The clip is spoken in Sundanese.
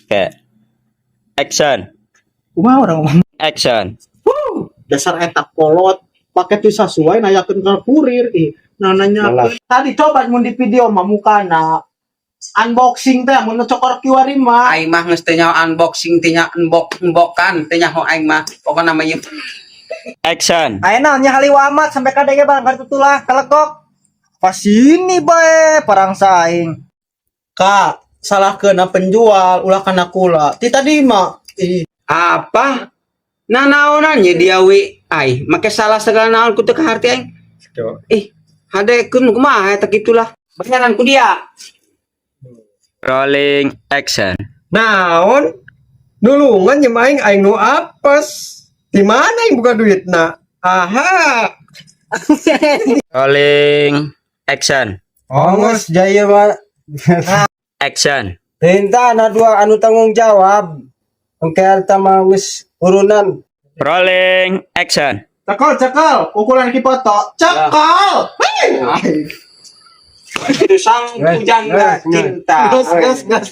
Oke. Action. Kumaha urang ngomong? Action. Dasar eta kolot pakai teu sasuai, nanyakeun ka kurir, ih, nah, nanya tadi coba mun di video mah mukana unboxing teh mun cokor kiwari mah. Aing mah geus teu nyaho unboxing, teu nyaho unbox unboxan, teu nyaho aing mah. Pokona mah ieu. Action. Ayeuna nya haliwa amat sampai kadege barang kartu tulah kalekok. Pas ini bae parang saing. Kak, salah kena penjual, ulah kana kula ti tadi mah, ih. Apa? Nah, naonan nya dia we ai, make salah segala naon ku teu kaharti aing. Ih, hadekeun kumaha eta kitulah. Bayaran ku dia. Rolling, action. Naon? Nulungan nya aing, aing nu apes. Di mana aing buka duitna? Aha. Rolling, action. Ongos jaya mah. Action. Perintah na dua anu tanggung jawab. Engke alta mah geus urunan. Rolling, action. Cekel, cekel, ukuran ki foto cekel. Itu sang pujangga cinta. Gas, gas, gas.